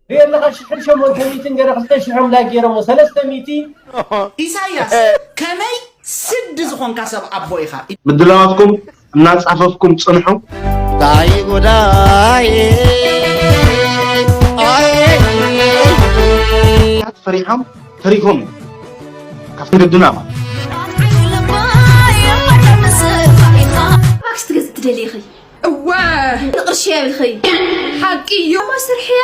ሪኤ ኣለኻ ሽሕን ሸሞንተ ሚእትን ገለ ክልተ ሽሕን ላይክ ገይሮሞ ሰለስተ ሚእቲ። ኢሳያስ፣ ከመይ ስዲ ዝኾንካ ሰብ ኣቦ ኢኻ? ምድላዋትኩም እናጻፈፍኩም ጽንሑ። ታይ ጉዳይ ኣይ ፈሪሖም ተሪፎም ካብቲ ግድና ማለት ኣክስ ትገዝ ትደሊ ኢኺ። እወ ንቕርሺ እያ ኢልኺ። ሓቂ እዩ። መስርሕያ።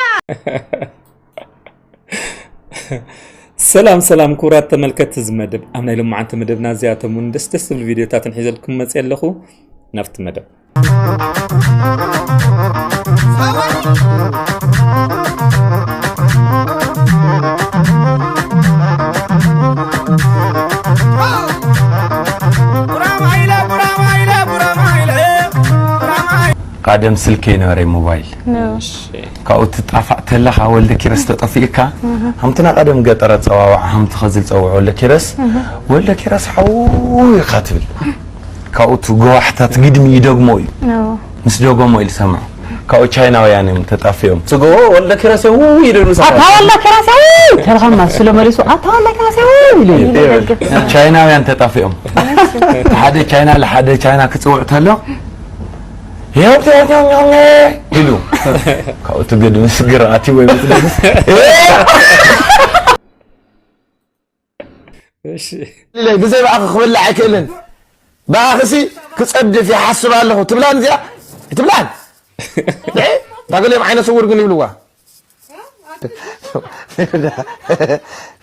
ሰላም ሰላም ክቡራት ተመልከትቲ እዚ መደብ፣ ኣብ ናይ ሎማዓንቲ መደብና እዚኣቶም እውን ደስ ደስ ዝብል ቪድዮታት ሒዘልኩም መፅየ ኣለኹ። ናብቲ መደብ። ቀደም ስልኪ ነበረ ሞባይል ካብኡ ትጣፋእ ተለኻ ወልደ ኪረስ ተጠፊእካ። ከምትና ቀደም ገጠር ኣጸዋውዓ ከምቲ ኸዚ ዝጸውዖ ወልደ ኪረስ፣ ወልደ ኪረስ ሓው ኢኻ ትብል። ካብኡ እቲ ገዋሕታት ግድሚ ይደግሞ እዩ። ምስ ደገሞ ኢሉ ሰምዖ። ካብኡ ቻይናውያን እዮም ተጣፊኦም። ጽግቦ ወልደ ኪረስ እዮም ውይ ይደሉ። ኣታ ወልደ ኪረስ እዮም ተልኸማ ስለ መሊሱ ኣታ ወልደ ኪረስ እዮም ኢሉ ይደግም። ቻይናውያን ተጣፊኦም። ሓደ ቻይና ለሓደ ቻይና ክጽውዕ ተሎ ይኸብቲ ኢሉ ካብኡ እቲ ግድሚ ስግር ኣቲ ወይ ምስ እሺ ብዘይ ብኣኺ ክብላዕ ኣይክእልን። ብኣኺሲ ክጸድፍ ይሓስብ ኣለኹ ትብላን እዚኣ ኣይትብላን። እንድዒ እታ ገሊኦም ዓይነ ስውር ግን ይብልዋ።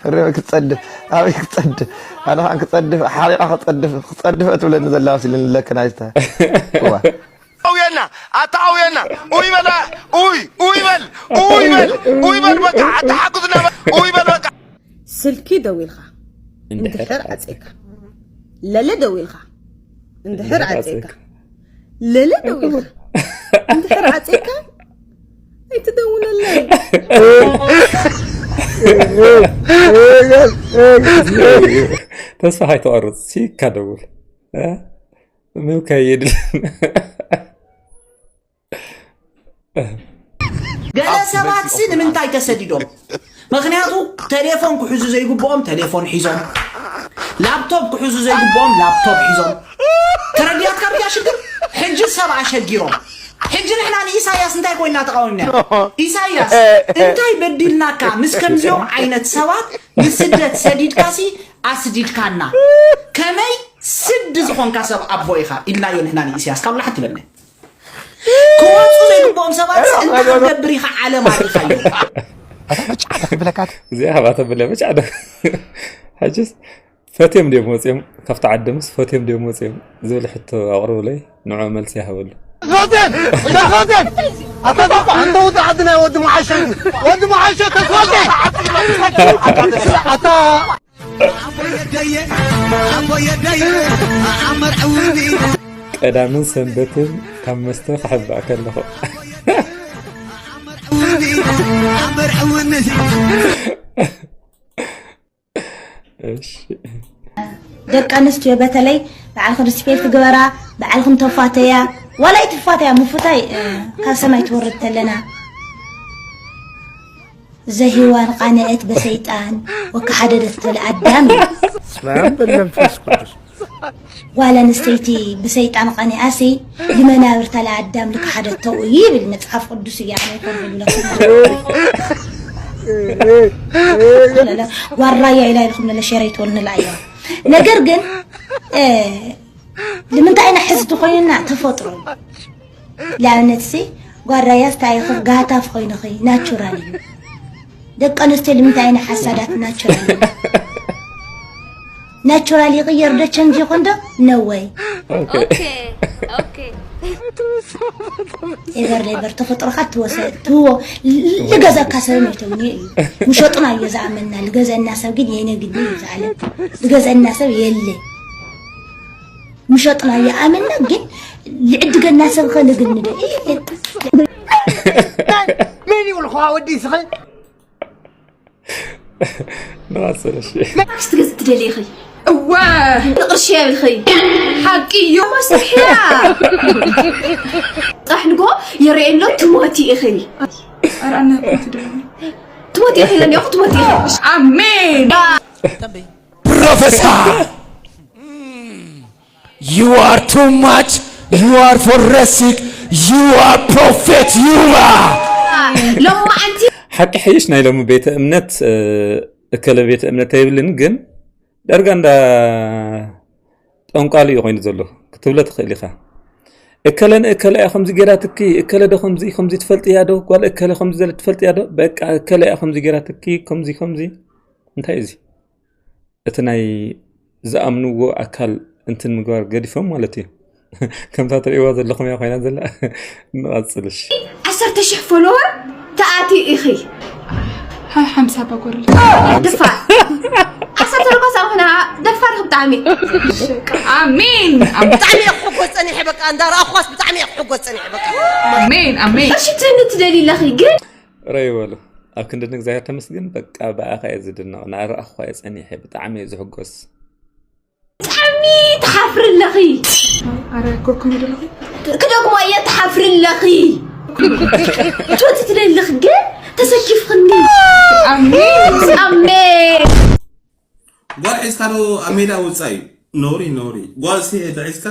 ፍሬወይ ክትጸድፍ ኣበይ ክትጸድፍ ኣነ ኸዓ ክጸድፍ ሓሪቓ ክጸድፍ ክጸድፍ እትብለኒ ዘላ መሲሉኒ ለክን ኣይተ እዋ ኣውየና ኣታ ኣውየና ኡይ በላ ኡይ ኡይ በል ኡይ በል ኡይ በል በቃ ኣታ ሓጉዝና በል ኡይ በል በቃ ስልኪ ደዊልካ እንድሕር ዓፂካ ለለ ደዊልካ እንድሕር ዓፂካ ለለ ደዊልካ እንድሕር ዓፂካ ኣይትደውለለይ። ተስፋ ኣይተቆርጽ ሲካ ደውል ምብካይ የድልን። ገለ ሰባትሲ ንምንታይ ተሰዲዶም? ምኽንያቱ ተሌፎን ክሕዙ ዘይግብኦም ተሌፎን ሒዞም፣ ላፕቶፕ ክሕዙ ዘይግብኦም ላፕቶፕ ሒዞም። ተረዲኣትካ ብያ ሽግር? ሕጂ ሰብ ኣሸጊሮም። ሕጂ ንሕና ንኢሳያስ እንታይ ኮይና ተቃዊምና? ኢሳያስ እንታይ በዲልናካ? ምስ ከምዚኦም ዓይነት ሰባት ንስደት ሰዲድካሲ ኣስዲድካና። ከመይ ስዲ ዝኾንካ ሰብ ኣቦ ኢኻ ኢልናዮ ንሕና ንኢሳያስ ካብ ላሕት ትበልና። ክወፁ ዘይግብኦም ሰባት እንታይ ክትገብር ኢኻ ዓለም ኣሪኻዮ። እዚኣ ሃባተ ብለ ብጫ ዶ ሕጅስ ፈትዮም ድዮም ወፅዮም ካብቲ ዓዲ ምስ ፈትዮም ድዮም ወፅዮም ዝብል ሕቶ ኣቕርቡለይ ንዑ መልሲ ይሃበሉ። ተስፋቴን ተስፋቴን ኣታ ተስፋ ኣንተ ውጣ ዓዲ ናይ ወዲ መዓሸ ወዲ መዓሸ ተስፋቴን ኣታ ቀዳምን ሰንበትን ካብ መስተ ክሕባእ ከለኹ ደቂ ኣንስትዮ በተለይ ባዕልኽን ሪስፔክት ግበራ፣ ባዕልኽን ተፋተያ። ዋላ ኣይትፋተያ፣ ምፍታይ ካብ ሰማይ ትወርድ ተለና። ዘሂዋን ቃነአት በሰይጣን ወከሓደደት ተለ ኣዳም። ስማም በል መንፈስ ቅዱስ። ጓል ኣንስተይቲ ብሰይጣን ቀኒኣሲ ንመናብርታ ለኣዳም ልከሓደተው እዩ ይብል መጽሓፍ ቅዱስ እዩ። ኣነ ይፈርዱ ለኩም ዋራያ ኢላ ኢልኩም ነለ ሸረይ ትወልንላ እያ። ነገር ግን ንምንታይ ኢና ሕዝቲ ኮይንና ተፈጥሮ ንኣብነት ሲ ጓራያስ እንታይ ኢኺ ጋታፍ ኮይንኺ ናቹራል እዩ። ደቂ ኣንስትዮ ንምንታይ ኢና ሓሳዳት ናቹራል እዩ። ናቹራል ይቕየር ዶ ቸንጅ ይኾን ዶ ነወይ። ኦኬ ኦኬ ኤቨር ሌቨር ተፈጥሮኻ ትወሰ ትዎ ልገዛካ ሰብ መይተውኒ እዩ። ምሸጡና እዩ ዝኣመና ልገዘና ሰብ ግን የነ ግዲ እዩ ዝዓለም ልገዘና ሰብ የለ። ምሸጥና ይኣመና ግን ልዕድገና ሰብ ኸንግንደ መን ይብልኹ ወዲ ስኸ ንቐፅል እሺ ክትገዝ ትደሊ ኢኺ እወ ንቕርሺ የብልኺ ሓቂ እዩ መስርሕያ ጣሕልጎ የረኤሎ ትሞቲ ኢኺ ኣርኣና ትደሊ ትሞት ኢኺ ኢለኒ እኮ ትሞት ኢኺ። ኣሜን። Professor! You are too much. You are forensic. You are prophet. You are. ሎማዓንቲ ሓቂ ሕይሽ ናይ ሎሚ ቤተ እምነት እ፣ እከለ ቤተ እምነት ኣይብልን ግን ዳርጋ እንዳ ጠንቋሊ እዩ ኮይኑ ዘሎ ክትብለ ትኽእል ኢኻ። እከለ ንእከለ እያ ከምዚ ገይራትኪ እከለ ዶ ከምዚ ከምዚ ትፈልጥያ ዶ ጓል እከለ ከምዚ ዘለ ትፈልጥያ ዶ በቃ እከለ እያ ከምዚ ገይራትኪ ከምዚ ከምዚ እንታይ እዩ እዚ እቲ ናይ ዝኣምንዎ ኣካል እንትን ምግባር ገዲፎም ማለት እዩ። ከምታ ትርእይዋ ዘለኹም እያ ኮይና ዘላ። ንቐጽል እሺ። ዓሰርተ ሽሕ ፎሎወር ተኣትዩ ኢኺ። ሓምሳ ባጎርል ደፋር ዓሰርተ ደርባ ሳምና ደፋር ብጣዕሚ ኣሜን ብጣዕሚ እየ ክሕጎስ ፀኒሐ በቃ እንዳረኣኳስ ብጣዕሚ እየ ክሕጎስ ፀኒሐ በቃ ኣሜን ኣሜን እሺ ትህኒ ትደሊ ኣለኺ ግን ረይ በሉ ኣብ ክንዲ ንእግዚኣብሔር ተመስግን በቃ ብኣኻ እየ ዝድነቕ ንኣረኣኹ እየ ጸኒሐ ብጣዕሚ እየ ዝሕጎስ ብጣዕሚ ትሓፍሪ ኣለኺ ኣረ ኮኩም ይደለኹ ክደግሞ እየ ትሓፍሪ ኣለኺ ትወፂ ትደሊ ኣለኺ ግን ተሰኪፍኽኒ ኣሜን ኣሜን ጓል ሒዝካ ዶ ኣብ ሜዳ ውፃእ እዩ ነውሪ ነውሪ ጓል ሲ ተሒዝካ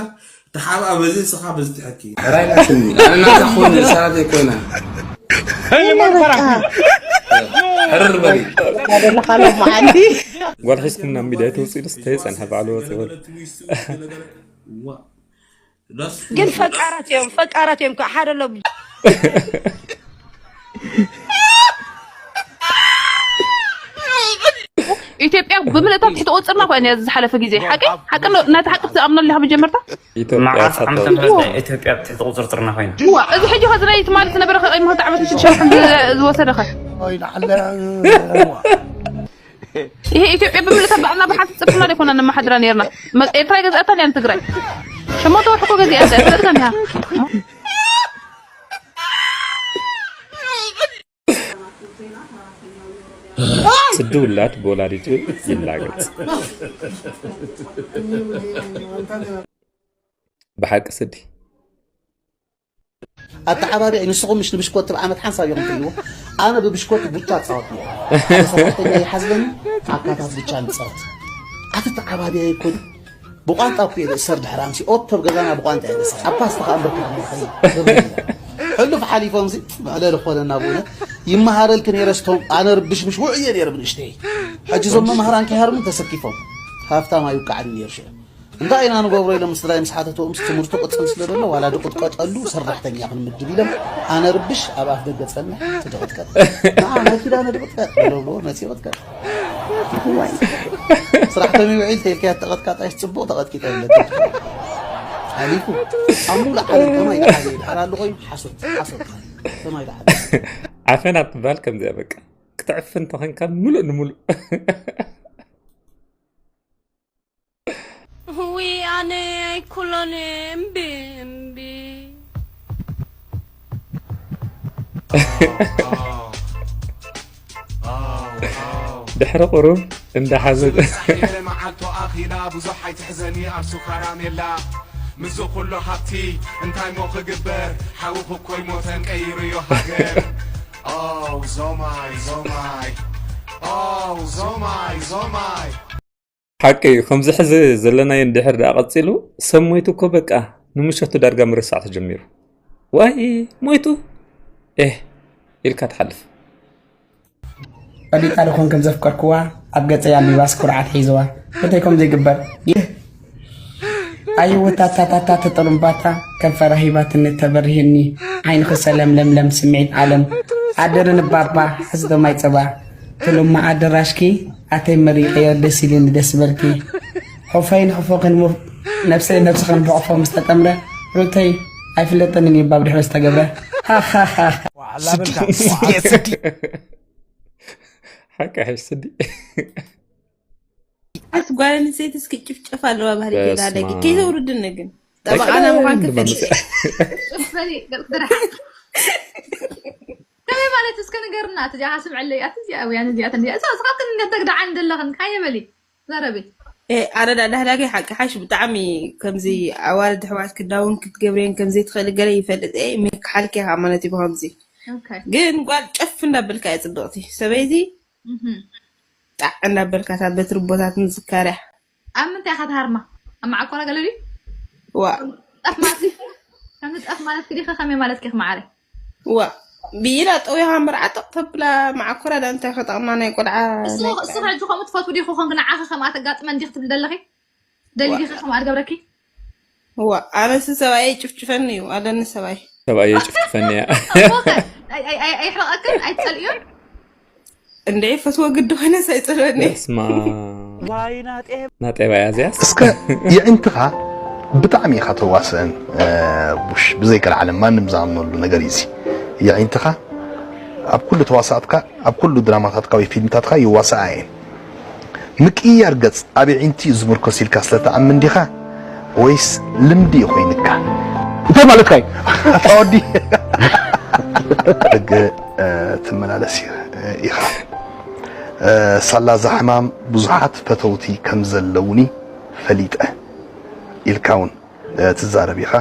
ተሓብኣ በዚ ንስኻ በዚ ትሕኪ ራይናሽኒ ኣናታ ኾን ሰራት ኣይኮይና ሕርር በሊ ዘለኻሎም መዓልቲ ጓል ሒዝኩም ናብ ሚድያ ተውፅኡ ዶ ዝተይፀንሐ ባዕሉ ወፂ በሉ ግን ፈቃራት እዮም ፈቃራት እዮም ከዓ ሓደ ሎም ኢትዮጵያ ብምልእታ ትሕቲ ቁፅርና ኮይና እያ ዝሓለፈ ግዜ ሓቂ ሓቂ ዶ? እናቲ ሓቂ ትኣምኖ ኣለካ መጀመርታ ኢትዮጵያ መዓት ሳቶ ዓመተ ምህረት ኢትዮጵያ ትሕቲ ቁፅርጥርና ኮይና እዋ እዚ ሕጂ ከዚ ናይ ትማሊ ዝነበረ ከ ቀይሞ ክልተ ዓመት ሽዱሽተ ዓመት ዝወሰደ ከ ይሄ ኢትዮጵያ ብምልእታ ባዕልና ብሓንቲ ፅርፍና ዘይኮና ነመሓድራ ነርና መ- ኤርትራ ይገዝኣታ ያን ትግራይ ሸሞንተ ወርሒ እኮ ገዚኣ እያ ትፈልጥካ እንዲኻ ስዲ ውላድ ብወላዲቱ ይላገፅ ብሓቂ ስዲ ኣተዓባቢዐይ ንስኹም ምሽ ንብሽኮቲ ብዓመት ሓንሳብ ኢኹም ትብልዎ ኣነ ብብሽኮቲ ቡቻ ጻወት እየ ሓደ ሰራሕተኛ ይሓዝበኒ ኣካታት ብቻ ንጸወት ኣተተዓባቢዐይ እኮ ብቋንጣ እኮ እየ ዝእሰር ድሕር ኣምሲ ኦቶ ኣብ ገዛና ብቋንጣ እየ ዝእሰር ኣብ ፓስታ ከዓ እምበር ሕሉፍ ሓሊፎም ዚ መዕለሊ ኮነና ብእውነት ይመሃረልኪ ነይረ ስቶም ኣነ ርብሽምሽ ውዕየ ነይረ ብንእሽተይ ሕጂ እዞም መምህራን ከይሃርሙ ተሰኪፎም ሃፍታም ኣይውቃዕን ነይሩ ሽዑ እንታይ ኢና ንገብሮ ኢሎም ምስ ትግራይ ምስ ሓተትዎም ምስ ትምህርቱ ቅፅል ስለ ዘሎ ዋላ ድቕጥቀጠሉ ሰራሕተኛ ክንምድብ ኢሎም ኣነ ርብሽ ኣብ ኣፍ ደገ ፀንሕ ትድቕጥቀጥ ንዓ ናይ ኪዳነ ድቕጥቀጥ ብለብልዎ መፂ ይቕጥቀጥ ስራሕ ተመይ ውዒል ተይልካያ ተቐጥቃጣይስ ፅቡቕ ተቐጥቂጠ ይብለካ ሓሊፉ ኣብ ሙሉእ ዓለም ከማይ ደሓዘ ይድሓር ኣሎ ኮይኑ ሓሶት ሓሶት ከማይ ደሓዘ ዓፈና ትበሃል ከምዚኣ በቃ ክትዕፍን ተኾንካ ሙሉእ ንሙሉእ ውይ ኣነ ኣይኩሎን እምቢ እምቢ ድሕሪ ቁሩብ እንዳ ሓዘን መዓልቶ ኣኺላ ብዙሕ ኣይትሕዘኒ ኣብ ሱካራሜላ ምስዚ ኩሉ ሃብቲ እንታይ ሞ ክግበር ሓውኺ እኮ ይሞተን ቀይሩዮ ሃገር ኦው ዞማይ ዞማይ ኦው ዞማይ ዞማይ ሓቂ እዩ ከምዚ ሕዚ ዘለናዮ እንድሕር ደኣ ቀፂሉ ሰብ ሞይቱ እኮ በቃ ንምሸቱ ዳርጋ ምርሳዕ ተጀሚሩ ዋይ ሞይቱ ኤህ ኢልካ ትሓልፍ ፈሊጣ ዶ ኾን ከም ዘፍቀርክዋ ኣብ ገጸይ ኣቢባስ ኩርዓት ሒዝዋ እንተይ ከም ዘይግበር ኣይወታታታታ ተጠሩምባታ ከንፈራ ሂባትኒ ተበሪህኒ ዓይንኺ ሰለም ለምለም ስምዒት ዓለም ኣደርኒ ባባ ሕስዶ ማይ ጸባ ትልማ ኣደራሽኪ ኣተይ መሪቀዮ ደስ ኢልኒ ደስ በልኪ ሑፈይ ንሕፎኽን ነብሰይ ነብስኽን ብሕፎ ምስ ተጠምረ ሩተይ ኣይፍለጠንን እዩ ባብ ድሕሪ ዝተገብረ ሃሃሃ ሓቂ ሓሽ ስዲ ኣስ ጓል ኣንስተይቲ እስኪ ጭፍጨፍ ኣለዋ ባህሪ ጌና ደቂ ከይተውርድኒ ግን ጠበቃና ምኳን ክፈልጥ ከመይ ማለት እስከ ንገርና እቲ ዚኣ ስምዐለይ ኣቲ ዚኣ ወይ ኣነ ዚኣ ተንዲያ እዛ ስኻትክን እንደ ተግዳዓ እንደለኽን ካየ በሊ ዘረቢ ኣረዳ ዳህላገይ ሓቂ ሓሽ ብጣዕሚ ከምዚ ኣዋልድ ኣሕዋት ክዳውን ክትገብርየን ከምዘይትኽእሊ ገለ ይፈልጥ እየ ምክሓልኪ ኢኻ ማለት እዩ ብከምዚ ኦኬ። ግን ጓል ጨፍ እንዳበልካ እያ ጽብቕቲ ሰበይቲ። እህም። ጣዕ እንዳበልካ እታ በትሪ ቦታት ምዝካርያ። ኣብ ምንታይ ኢኻ ትሃርማ? ኣብ መዓኮራ ገለ ድዩ? ዋ ጠፍ ማለት ከምዚ ጠፍ ማለት ክዲኸ ከመይ ማለት ኪኽ መዓረ? ዋ ብኢላ ጠዊኻ መርዓ ጠቕ ተብላ መዓኮራ ዳ እንታይ ከጠቕማ ናይ ቆልዓ እሱ ናይ እሱ ሕጂ ከምኡ ትፈትው ዲኹ ኮንክ ንዓኸ ከምኣ ተጋጥመ እንዲኽ ትብል ዘለኺ? ደሊኻ ከምኣ ትገብረኪ? ዋ ኣነስ ሰብኣየ ጭፍጭፈኒ እዩ ኣለኒ ሰብኣይ ሰብኣየ ጭፍጭፈኒ እያ ኣይሕረቐክን ኣይትፀልእዮን? እንድዒ ፈትወ ግዲ ኮይነስ ኣይፀልወኒ ስማ ናጤባ እያ እዚያስ እስከ የዒንትኻ ብጣዕሚ ኢኻ ተዋስአን ቡሽ ብዘይቀልዓለም ማንም ዝኣምነሉ ነገር እዩ እዚ የዒንትኻ ኣብ ኩሉ ተዋሳእትካ ኣብ ኩሉ ድራማታትካ ወይ ፊልምታትካ ይዋስኣ እየን ምቅይያር ገጽ ኣብ የዒንቲ እዩ ዝምርኮስ ኢልካ ስለትኣምን ዲኻ ወይስ ልምዲ እዩ ኮይንካ እንታይ ማለትካ እዩ ኣወዲ ሕጊ ትመላለስ ኢኻ ሳላ እዛ ሕማም ብዙሓት ፈተውቲ ከም ዘለውኒ ፈሊጠ ኢልካ እውን ትዛረብ ኢኻ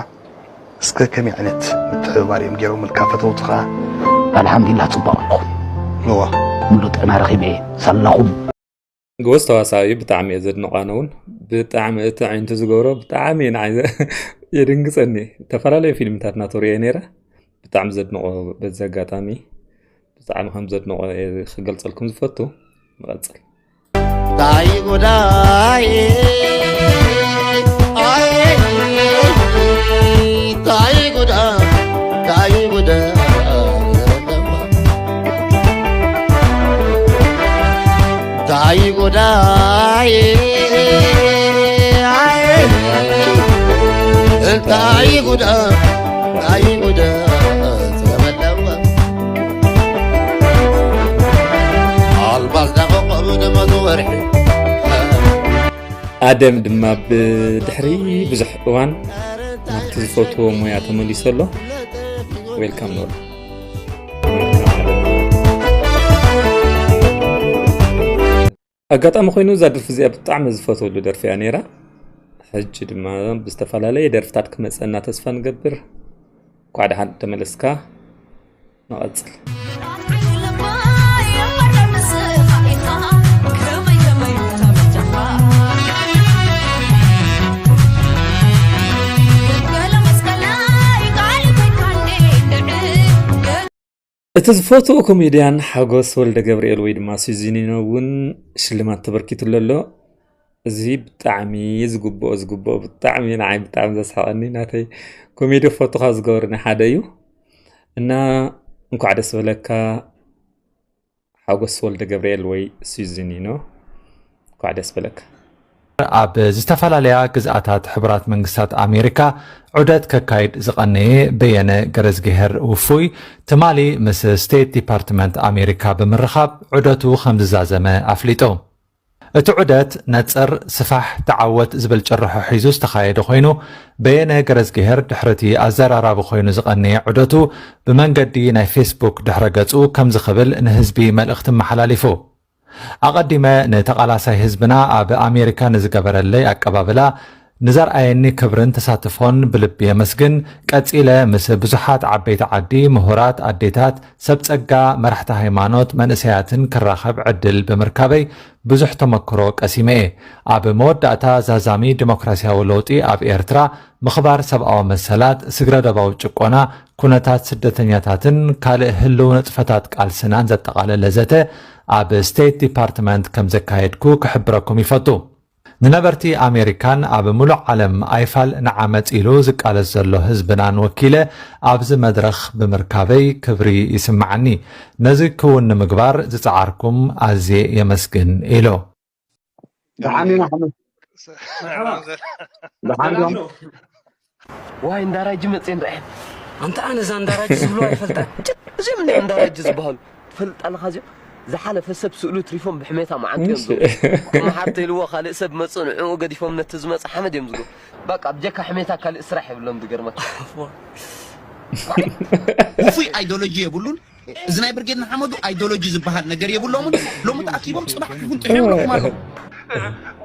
እስከ ከመይ ዓይነት ምትሕብባር እዮም ገይሮምልካ ፈተውትኻ ኣልሓምዱሊላህ ፅቡቅ ኣለኹ እዋ ሙሉ ጥዕና ረኺበ እየ ሳላኹም ጎበዝ ተዋሳኢ እዩ ብጣዕሚ እየ ዘድንቆ ኣነ እውን ብጣዕሚ እቲ ዓይነቱ ዝገብሮ ብጣዕሚ እዩ ንዓይ ዘ- የድንግፀኒ ዝተፈላለዩ ፊልምታት ናቱ ሪኤ ነይረ ብጣዕሚ ዘድንቆ በዚ ኣጋጣሚ ብጣዕሚ ከም ዘድንቆ እየ ክገልፀልኩም ዝፈቱ ንቐፅል ታይ ጉዳይ ኣይ ታይ ጉዳ ታይ ጉዳ ታይ ጉዳይ ኣይ እንታይ ጉዳ እንታይ ጉዳ ስለመለዋ ኣልባስ ዳቆቆብ ደመቱ ወርሒ ኣደም ድማ ብድሕሪ ብዙሕ እዋን ናብቲ ዝፈትዎ ሙያ ተመሊሱ ኣሎ ዌልካም ኖር ኣጋጣሚ ኮይኑ እዛ ደርፊ እዚኣ ብጣዕሚ ዝፈትወሉ ደርፊ እያ ነይራ ሕጂ ድማ ብዝተፈላለየ ደርፍታት ክመፀና ተስፋ ንገብር እንኳዕ ደሓን ተመለስካ ንቐፅል እቲ ዝፈትኦ ኮሜድያን ሓጎስ ወልደ ገብርኤል ወይ ድማ ሲዚኒኖ እውን ሽልማት ተበርኪትሉ ኣሎ እዚ ብጣዕሚ ዝግብኦ ዝግብኦ ብጣዕሚ ንዓይ ብጣዕሚ ዘስሓቀኒ ናተይ ኮሜዲ ፈቱ ካብ ዝገበሩኒ ሓደ እዩ እና እንኳዕ ደስ በለካ ሓጎስ ወልደ ገብርኤል ወይ ሲዚኒኖ እንኳዕ ደስ በለካ ኣብ ዝተፈላለያ ግዝኣታት ሕቡራት መንግስታት ኣሜሪካ ዑደት ከካይድ ዝቐነየ በየነ ገረዝግሄር ውፉይ ትማሊ ምስ ስቴት ዲፓርትመንት ኣሜሪካ ብምርኻብ ዑደቱ ከምዝዛዘመ ኣፍሊጡ። እቲ ዑደት ነጽር፣ ስፋሕ፣ ተዓወት ዝብል ጭርሖ ሒዙ ዝተኻየደ ኮይኑ በየነ ገረዝግሄር ድሕሪ እቲ ኣዘራራቢ ኮይኑ ዝቐነየ ዑደቱ ብመንገዲ ናይ ፌስቡክ ድሕረ ገጹ ከምዚ ክብል ንህዝቢ መልእኽቲ ኣመሓላሊፉ። ኣቐዲመ ንተቓላሳይ ህዝብና ኣብ ኣሜሪካ ንዝገበረለይ ኣቀባብላ፣ ንዘርኣየኒ ክብርን ተሳትፎን ብልቢ የመስግን። ቀጺለ ምስ ብዙሓት ዓበይቲ ዓዲ፣ ምሁራት፣ ኣዴታት፣ ሰብ ጸጋ፣ መራሕቲ ሃይማኖት፣ መንእሰያትን ክራኸብ ዕድል ብምርካበይ ብዙሕ ተመክሮ ቀሲመ እየ። ኣብ መወዳእታ ዛዛሚ ዲሞክራስያዊ ለውጢ ኣብ ኤርትራ፣ ምኽባር ሰብኣዊ መሰላት፣ ስግረ-ዶባዊ ጭቆና፣ ኩነታት ስደተኛታትን ካልእ ህልው ንጥፈታት ቃልስናን ዘጠቓለለ ዘተ ኣብ ስቴት ዲፓርትመንት ከም ዘካየድኩ ክሕብረኩም ይፈቱ። ንነበርቲ ኣሜሪካን ኣብ ምሉእ ዓለም ኣይፋል ንዓ መጺሉ ዝቃለስ ዘሎ ህዝብናን ወኪለ ኣብዚ መድረኽ ብምርካበይ ክብሪ ይስምዓኒ። ነዚ ክውን ንምግባር ዝጸዓርኩም ኣዝየ የመስግን ኢሉ። ደሓን ኢና ሓመድ ደሓን ዶ ዋይ እንዳራጂ መፅኤን ርአን ኣንተ ኣነ እዛ እንዳራጂ ዝብሎ ኣይፈልጣን እዚኦም እንዲ እንዳራጂ ዝበሃሉ ትፈልጥ ኣለኻ እዚኦም ዝሓለፈ ሰብ ስእሉ ትሪፎም ብሕሜታ መዓንጢ እዮም ዝብሉ መሓር ተይልዎ ካልእ ሰብ መፁ ንዕኡ ገዲፎም ነቲ ዝመፅ ሓመድ እዮም ዝብሉ በቃ ብጀካ ሕሜታ ካልእ ስራሕ የብሎም ዝገርመካ ውፉይ ኣይዶሎጂ የብሉን እዚ ናይ ብርጌድ ንሓመዱ ኣይዶሎጂ ዝበሃል ነገር የብሎምን ሎሚ ተኣኪቦም ፅባሕ ክፍንጥሑ ኣለኹም ኣለኹም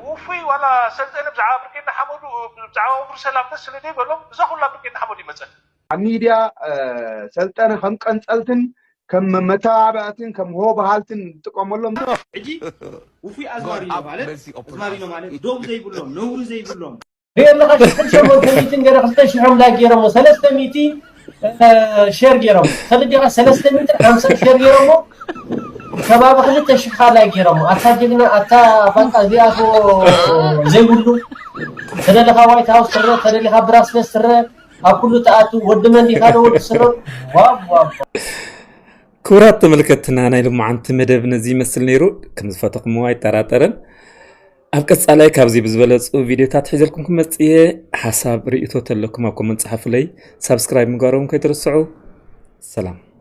ውፉይ ዋላ ሰልጠነ ብዛዕባ ብርጌድ ንሓመዱ ብዛዕባ ወፍሪ ሰላም ደስ ስለ ዘይበሎም እዛ ኩላ ብርጌድ ንሓመዱ ይመፀን ኣብ ሚድያ ሰልጠነ ከም ቀንፀልትን ከም መተባብዕትን ከም ሆ በሃልትን ንጥቀመሎም። ሕጂ ውፉይ ኣዝማሪኖ ማለት ኣዝማሪኖ ማለት ዶብ ዘይብሎም፣ ነውሪ ዘይብሎም። ሪኦ ኣለካ ሽሕን ሸሞንተ ሚእትን ገለ ክልተ ሽሖም ላይክ ገይሮሞ ሰለስተ ሚእቲ ሸር ገይሮሞ ሰለስተ ሚእትን ሓምሳ ሸር ገይሮሞ። ከባቢ ክልተ ሽሕ ካ ላይክ ገይሮሞ። ኣታ ጅግና ኣታ ባቃ እዚኣቶ ዘይብሉ ተደለካ ዋይት ሃውስ ትረ ተደለካ ብራስለስ ትረ ኣብ ኩሉ ተኣቱ ወዲ መን ዲካ ዶ ወዲ ስረ ዋው ዋው ክቡራት ተመልከትና ናይ ልሙዓንቲ መደብ ነዚ ይመስል ነይሩ። ከም ዝፈተኹምዎ ኣይጠራጠርን። ኣብ ቀጻላይ ካብዚ ብዝበለጹ ቪድዮታት ሒዘልኩም ክመጽእ እየ። ሓሳብ ርእይቶ ተለኩም ኣብ ኮመንት ጸሓፉለይ። ሳብስክራይብ ምግባሮም ከይትርስዑ። ሰላም።